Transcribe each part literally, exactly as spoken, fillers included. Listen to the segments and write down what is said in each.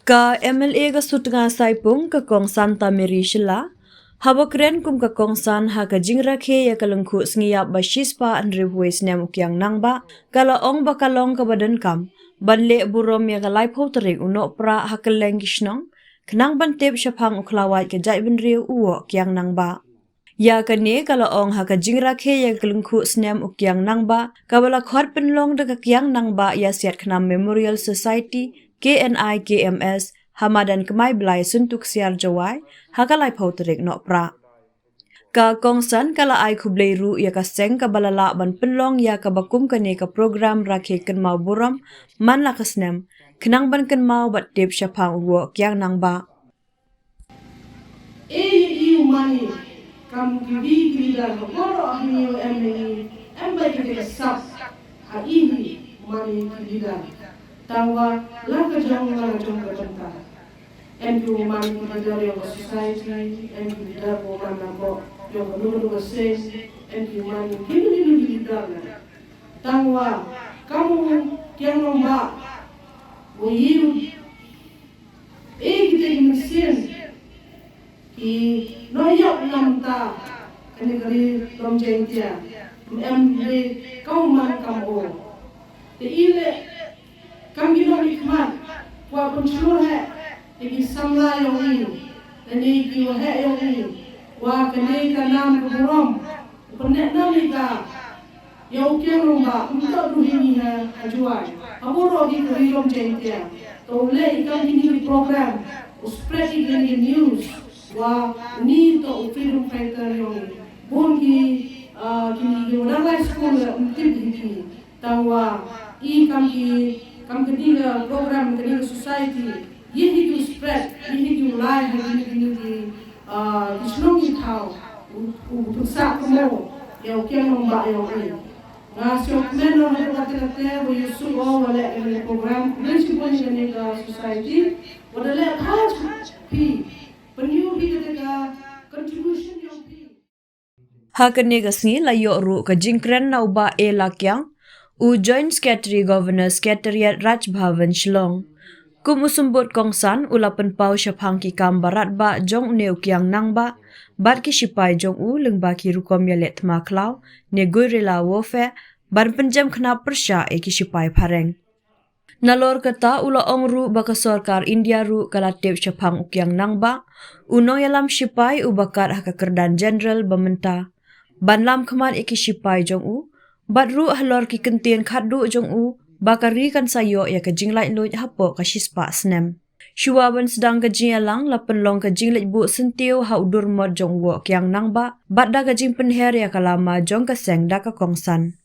Ka M L A ka Sutnga Saipung, ka Kong Santa Mary Shylla, haba kren kum ka kongsan ha ka jingrakhe ïa ka lyngkhuh sngi ïap ba shispah hynriewphew snem u Kiang Nangbah, ka la ong ba ka long kaba donkam ban leh burom ïa ka laiphew tarik u Nohprah ha kylleng ki shnong, khnang ban tip shaphang u khlawait ka jaitbynriew u Woh Kiang Nangbah. Ïa kane ka la ong ha ka jingrakhe ïa ka lyngkhuh snem u Kiang Nangbah, kaba la khot pynlong da ka Kiang Nangbah Ïasiat Khnam Memorial Society, K N I K M S, ha madan Kmai Blai Syntu Ksiar Jowai, ha ka laiphew tarik Nohprah. Ka kongsan ka la ai khublei ruh ïa ka seng kaba la lah ban pynlong ïa kaba kum kane ka program rakhe kynmaw burom man la ka snem, khnang ban kynmaw bad tip shaphang u Woh Kiang Nangbah. Ei, ei, u mane, kam ki wi ki leader ha baroh hangne em, em ba ki te sap ha i hi u mane ki leader. Tangwa la ka jong, la ka jong ka jong ta. Em ki u mane ki leader yong ka society, em ki leader u mane na ko yong ka nunga nunga seng, em ki u mane ki nunga nunga leader na. Tangwa kam u Kiang Nangbah u ïu. Ei, kita ki mynsiem ki nongïap namar kane ka ri Lum Jaiñtia. Em ri kam man kam o. Te i leh kam ki nongmihkhmat, kwah pynshlur heh ïa ki samla yong i, lane ki waheh yong i, wa kane ka nam ka burom u pynneh nam ïa ka. Ïa u Kiang Nangbah, ym toh du hi ngi ha, ha Jowai, ha baroh hi ka ri Lum Jaiñtia. To u leh ïa kine ki program, u spread ïa kine ki news, wa uni to u freedom fighter yong i. Bun ki, ah, kine ki wa dang lai skul, ym tip hi ki. Tangwa i kam ki, kam kine ki program, kine ki society, ïa hi ki u spread, ïa hi ki u lai ha kine, kine ki, ah, ki shnong ki thaw, u, u pynsah kynmaw ïa u Kiang Nangbah yong i. Nga sngewkmen noh ha kata kata, wa ïa u shu o wa leh kane ka program, khublei shibun ïa kane ka society wa da leh, pha phi, pyni phi kata ka contribution yong phi. Ha kane ka sngi la ïoh ruh ka jingkren na u Bah A Lakiang, u Joint Secretary Governor Secretariat Raj Bhavan Shillong. Kum u symbud kongsan u la pynpaw shaphang ki kam ba radbah jong une u Kiang Nangbah bad ki shipai jong u lyngba ki rukom ïaleh thma khlaw ne guerrilla warfare ban pynjem khnap pyrshah ïa ki shipai phareng. Nalor kata u la ong ruh ba ka sorkar India ruh ka la tip shaphang u Kiang Nangbah, u nongïalam shipai uba kat ha ka kyrdan general ba mynta, ban lam khmat ïa ki shipai jong u, bad ruh halor ki kyntien khatduh jong u ba ka ri kan sa ïoh ïa ka jinglaitluid hapoh ka shispah snem. Shuwa ban sdang ka jingïalang la pynlong ka jingleit buh syntiew ha u durmot jong u Woh Kiang Nangbah bad da ka jingpynher ïa ka lama jong ka seng da ka kongsan.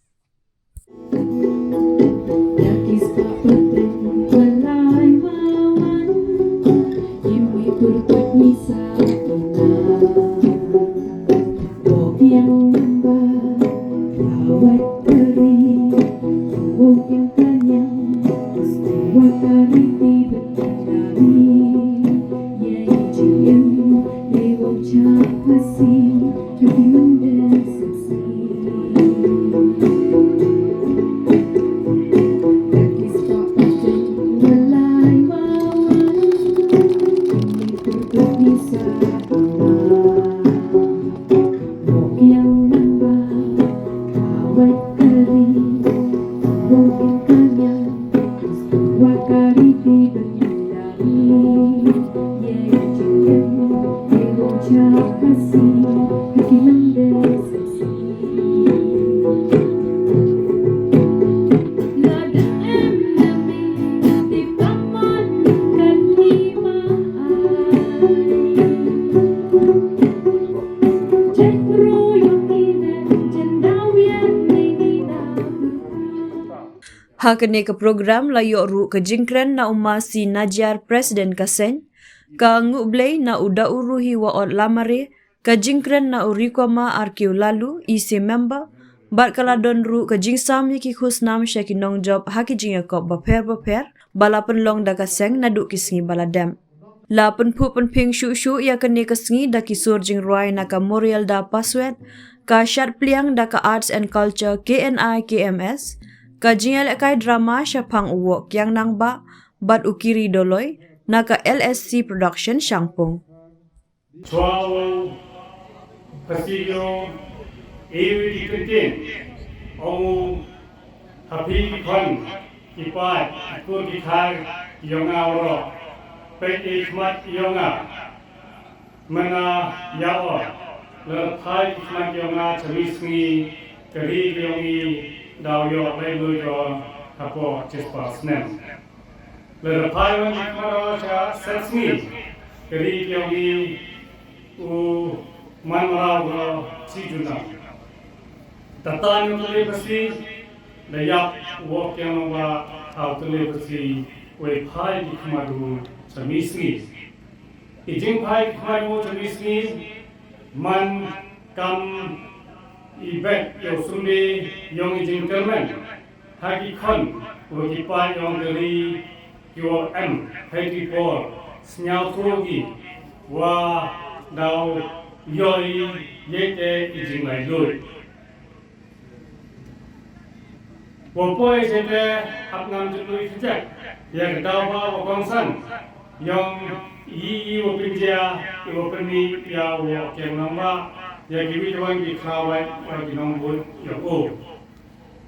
Ha kane ka program la ïoh ruh ka jingkren na u Masi Najiar, President ka seng, ka nguhblei na u Daw Ruhi Waot Lamare, ka jingkren na u Rikoma Arkiu Lalu, E C member, bad ka la don ruh ka jingsam ïa ki khusnam sha ki nongjop ha ki jingïakop bapher bapher ba la pynlong da ka seng naduh ki sngi ba la dep. La pynphuh pynphieng shuh shuh ïa kane ka sngi da ki sur jingrwai na ka Morialda Paswet, ka shad pliang da ka Arts and Culture K N I K M S, ka jingïalehkai drama shaphang u Woh Kiang Nangbah bad u Kiri Doloi, na ka L S C Production Shangpung. Chwa u Presidio, e u di kynting, ong u, ha phi ki khon, ki paid, ki kur ki kha, ïong nga ro, peit i khmat ïong nga, mynta ïa o, lada phai ki khmat ïong nga cha mi sngi, ka ri ka ïong i, daw ïoh laitluid hapoh chispah snem. Lada phai wan ki khmat o cha sepsngi, ka ri ka ïong i u man mraw u shi junom. Tatan u tele pasi, da ïap u kiang nong ba ha u tele pasi, wei phai ki khmat u cha mi sngi. I jingphai ki khmat u cha mi sngi, man kam i bet ïa u sumbe ïong i jingkyrmen. Ha ki khon, wa ki paid ïong ka ri, ki wa em, ha ki por, sñiawthooh ki, wa daw ïoh i, ïeit i jinglaitluid. Wa poi sete, hap ngam jingluid sejak, ïa ka daw ba wa kongsan, ïong i, i wa pynjia, i wa pynmih, ïa wa kiang nong ba, ïa ki wi wan ki khlawait, wa ki nongbud, ïa u.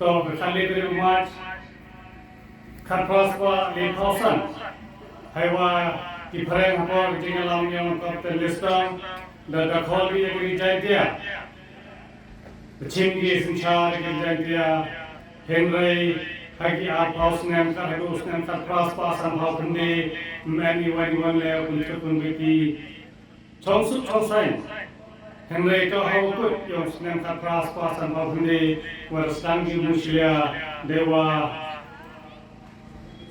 To ka khatlai tarik u March, khatphra spah laiphew san. Haiwa ki phareng hapoh ka jingïalam ïong Captain Livingston, da da khol ïa ka ri Jaintia. Ka chim ki synshar ïa ka ri Jaintia, hynrei ha ki arphew snem, ka haduh snem khatphra spah sanphew khyndai, men i wan i wan leh, pynthut pynbeit ki Chong suk chong saiñ. Hynrei to ha u kut ïong snem khatphra spah sanphew khyndai, wa sdang ïa u Mushlia, dei wa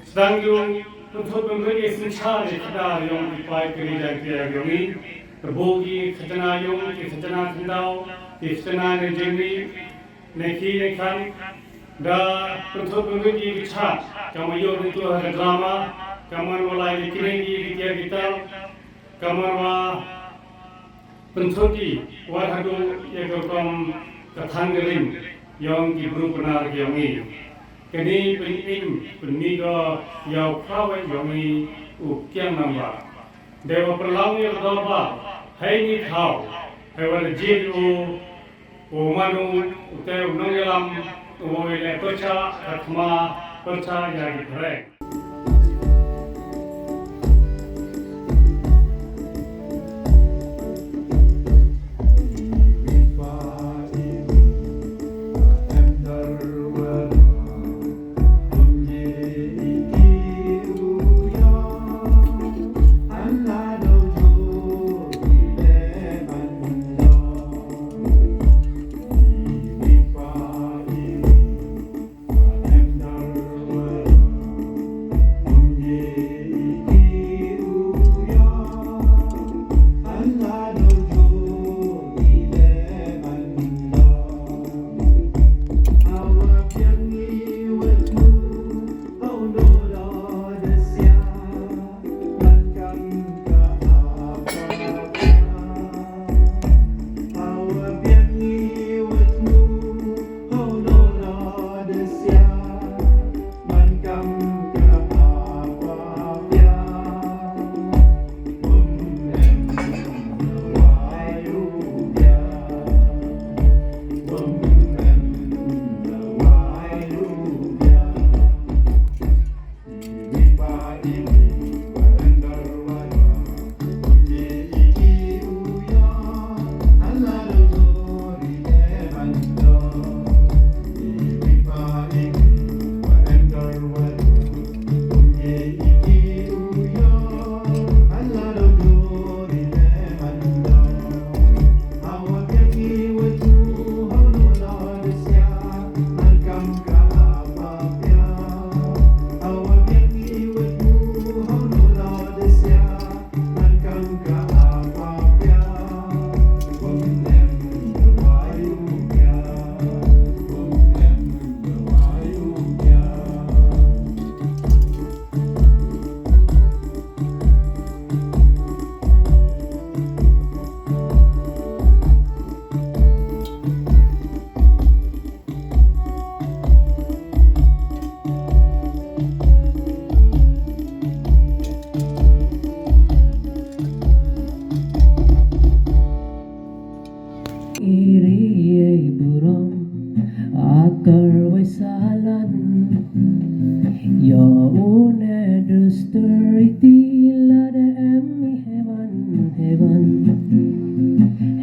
sdang ïa u pynthut pynbeit ïa synshar ïa khadar ïong ki paid ka ri Jaintia ïong i. Ka bun ki khajna ïong, ki khajna khyndaw, ki khajna ne jingmih, ne ki ne khan, da pynthut pynbeit ïa ki chart, ka ma ïoh ïa ki ha ka drama, ka man wa lai ïa ki ne ki, ki tiar ki tar, ka man wa pynthut ki, wat haduh ïa ka rukom ka thang ka ring, ïong ki bru Pnar ki ïong i. Kane pynïeng, pynmih ko ïa u khlawait ïong i u Kiang Nangbah. Dei wa pynlong ïa ka dorbar, hei ni thaw, hei wa da jied u, u mano, u te u nongïalam, u leh pyrshah, ka thma, pyrshah ïa ki phareng.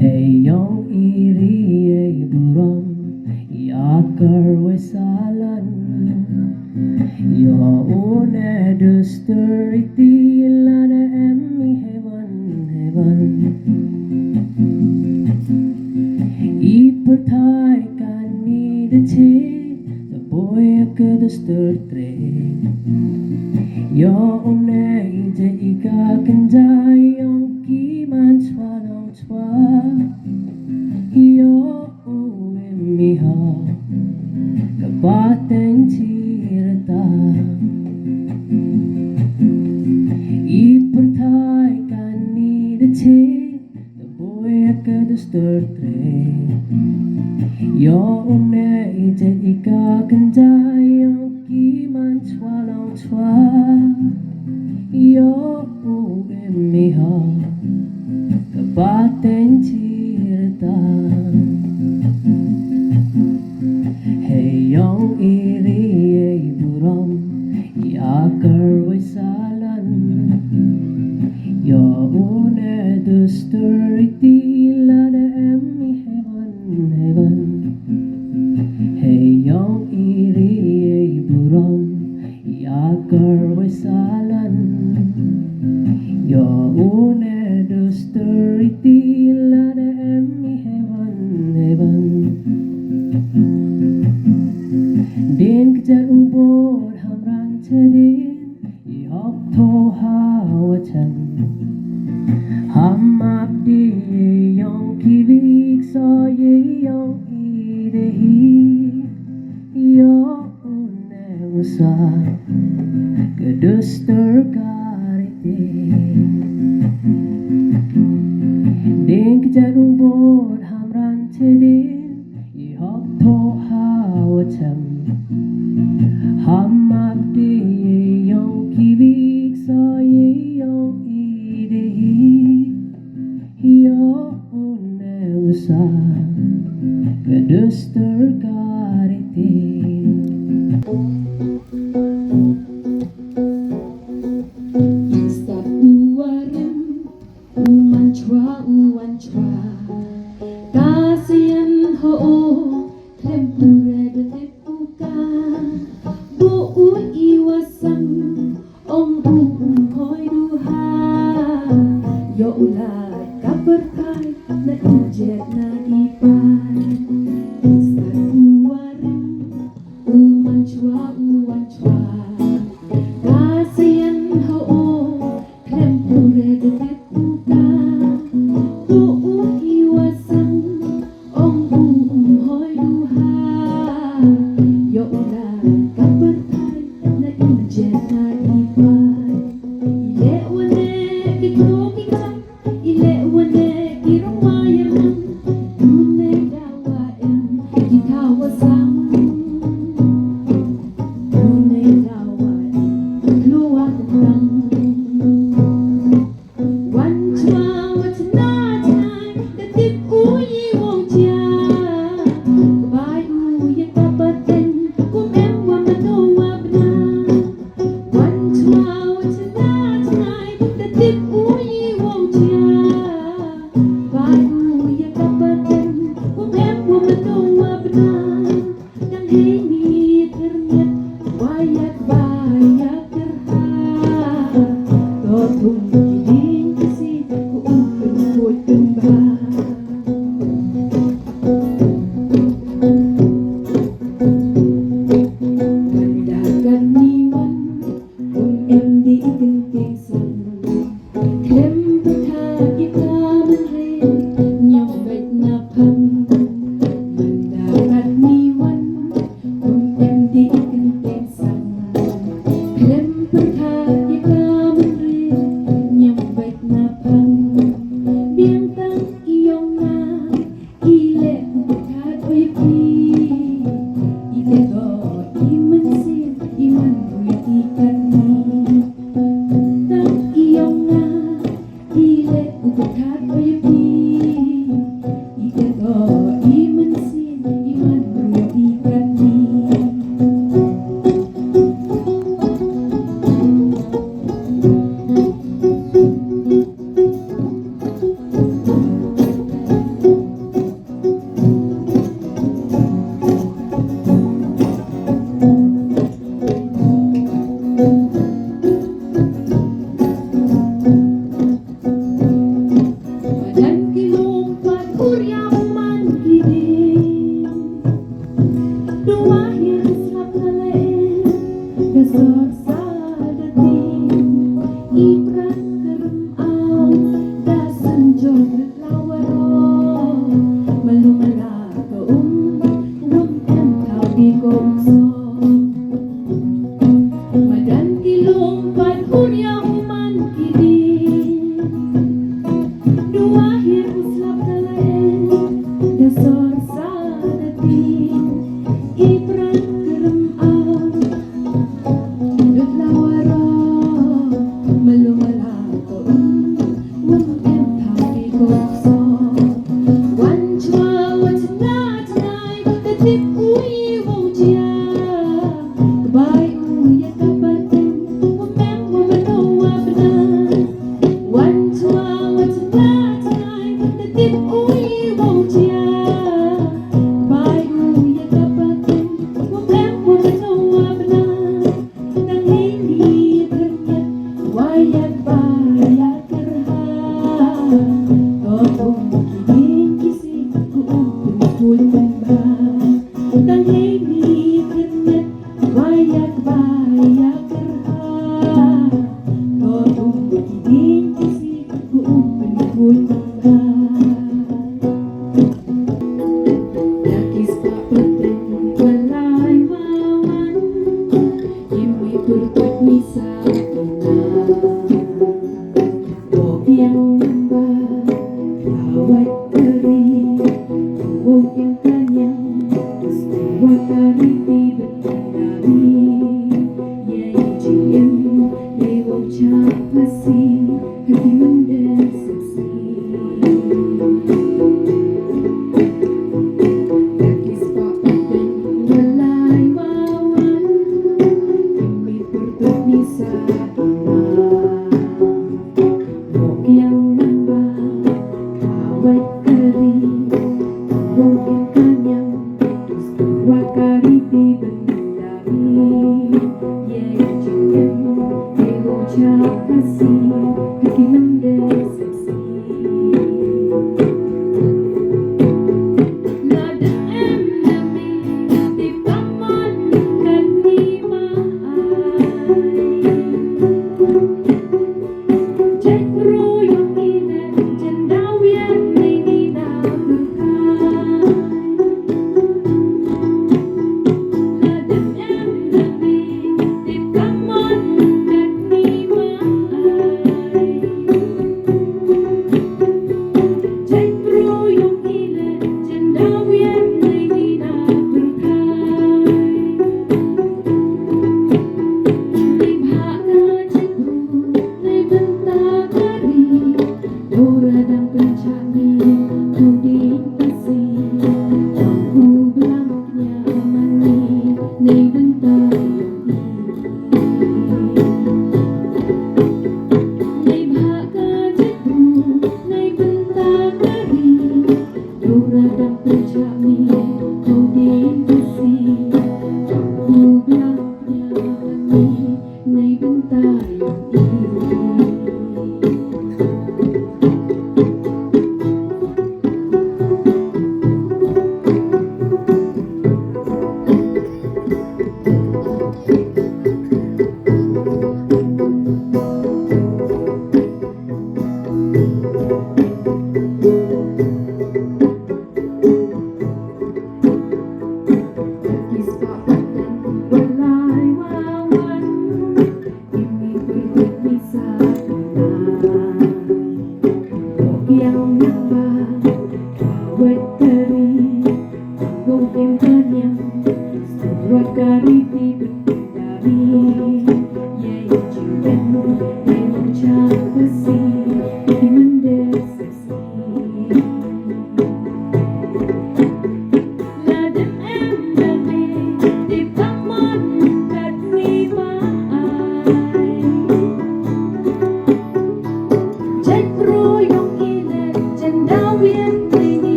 Hei ïong i ri ei burom, ïa kyrwai sa lan. Ïa une dustur iti lada em i hei wan, hei wan. I pyrthei kane da che, da boi ka dustur trei. Ïa une i jait i ka kynjai ïong ki man chwa long chwa. Ïa u em i ha ka pateng chirta. I pyrthei kane da che, da boi ka dustur trei. Ïa une i jait i ka kynjai ïong ki man chwa long chwa. Ïa u em i ha ka pateng chirta. Hei ïong i ri ei burom, ïa kyrwai sa lan. Ïa une dustur iti lada em i hei wan, hei wan. Hei ïong i ri ei burom, ïa kyrwai sa lan. Ïa une dustur iti lada em i hei wan, hei wan. Dien kjat u bor hamran chadien, i hok thoh ha wa chem. Ham map die ïong ki wiek so ïe ïong i de hi. Ïa une u sa ka dustur ka riti. Dien kjat u bor hamran chadien, i hok thoh ha wa chem. Ham map die ïong ki wiek so ïe ïong i de hi. Ïa une u sa ka dustur ka riti. Stad u warim, u man chwa, u wan chwa. Ka sian ho o, khlem pure de tip u ka. Bo u i wa sang, ong u um hoi du ha. Ïa u la ka pyrthai, na i jet na i pai. Stad u warim, u man chwa, u wan chwa. Ka sian ho o, khlem pure de tip u ka. Bo u i wa sang, ong u um hoi du ha. Ïa u la ka pyrthai, na i jet na i pai. I leh wa ne ki kto ki kjat, i leh wa ne ki rong wa ïarnam. Dune dawa em ki thaw wa sang. Dune dawa em ki kloi wa kyrpang. Wan chwa wa chna chna, ka tip u i wow jia. Ka bai u ïa ka pateng, kum em wa mano wa bna. Wan chwa wa chna chna, ka tip u i wow jia. Ka bai u ïa ka pateng, kum em wa mano wa bna. Dang hei ni kyrmiat, wa ïa ba ïa kyrha. To tum ki ding ki si, ku um pynkuit pynbha. Wan da kat ni wan, um em dei i kyntien sang. Khlem pyrkhat ïa ka mynhynnin, ñiam beit na pang. Mynta kat ni wan, kum em dei i kyntien sang. Khlem pyrkhat ïa ka mynhynnin, ñiam beit na pang. Biang tang i ïong nga, i leh u pyrkhat oi phi. I te to i mynsiem, i man oi i kat ni. Tang i ïong nga, i leh u pyrkhat oi phi. I te to i mynsiem, i man oi i kat ni.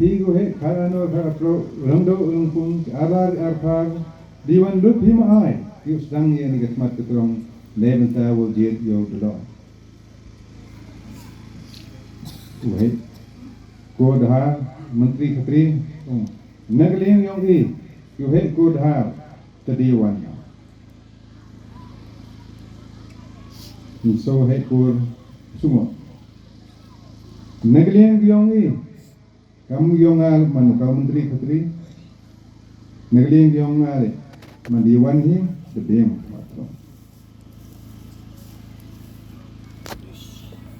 Phi ko heh, khatar arphew, lyngdoh lyngpung, arphew ar, arphew ar, dei wan lut phi ma ai, ïoh sdang ïa kane ka khmat ka trong, na bynta u jied ïa u Doloi. U heh ko Dhar, Myntri Khatri, na ka liang jong i, u heh ko Dhar, te dei wan. Ngi shu heh ko Sumot. Na ka liang jong i, kam jong nga man ka Myntri Khatri. Na ka liang jong nga le, man dei wan hi, te dei wan.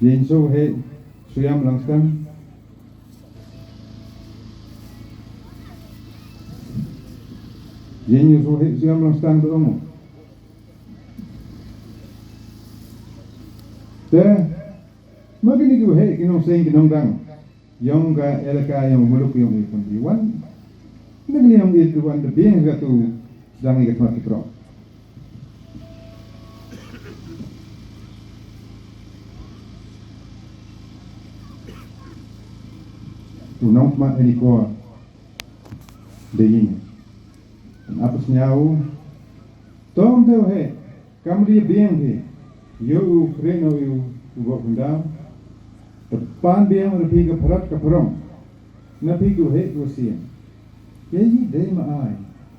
Ïa ngi shu heh, Shuïam Langstang. Ïa ngi shu heh, Shuïam Langstang to ong. Te, ma kine ki heh, ki nongseng, ki nongdang. Jong ka elaka, jong u muluk, jong i pynban wan. Na ka liang i tu wan da biang ka tu sdang i ka khmat ka trong. U nongkhmat ha kane ka por da ïing. Yn ap sñiaw u. To ym dei u heh. Kam dei biang hi. Ïoh u khreh noh ïa u, u boh khyndaw. Te pan biang na phi ka pyrot ka pyrong. Na phi ka heh ka sien. Ïa i dei ma ai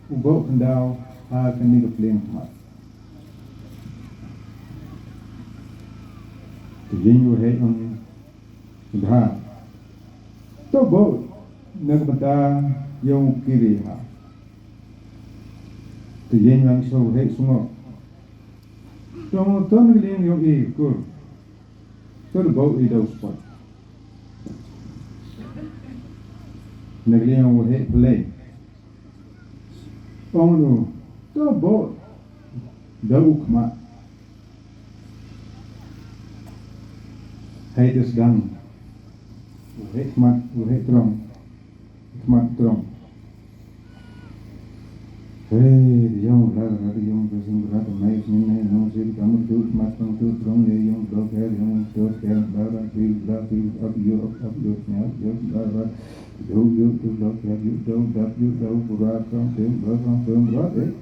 u boh khyndaw ha kane ka pliang khmat. Te ïa u heh ong, Bha, to boh na ka bynta yong u kiri ha. Te ïeng lang shu heh sngok. To, to na ka liang yong i kur. To da boh i da u spot. Na ka liang yong u heh pyllein. Ong u, to boh da u khmat. Hei te sdang. U heh khmat, u heh trong. Khmat trong. Hei, yong la la yong ka sing la ta mai sing nei nong sing ka mut tu khmat trong tu trong ye yong blok her yong blok her la la pil la pil up yo up up yo nya yo la la yo yo tu blok her yo do dap yo do bura trong tem bura trong tem bura eh.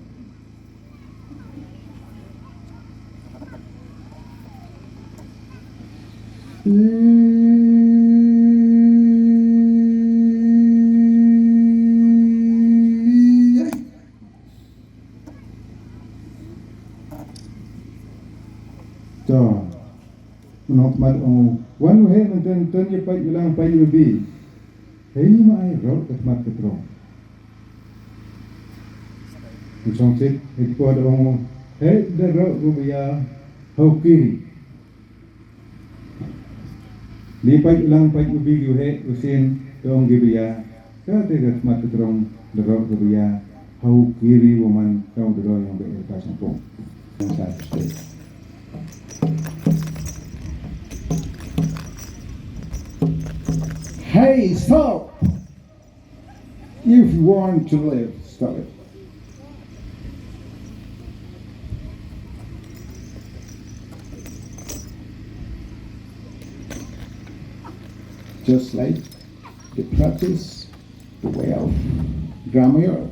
To, u nongkhmat ong u, wan u heh nangta, nangta ïa pait ïa lang pait ïa bi. Hei ma ai roh ka khmat ka trong. U chong chit, hei ko da ong u, hei da roh u bia hau kiri. Li pait u lang pait u bi u heh u sien da ong ki bia. Ka te ka khmat ka trong da roh ka bia hau kiri u man ka u da roh yong ka el ka sangpong. Hey, stop! If you want to live, stop it. Just like the practice, the way of grammar,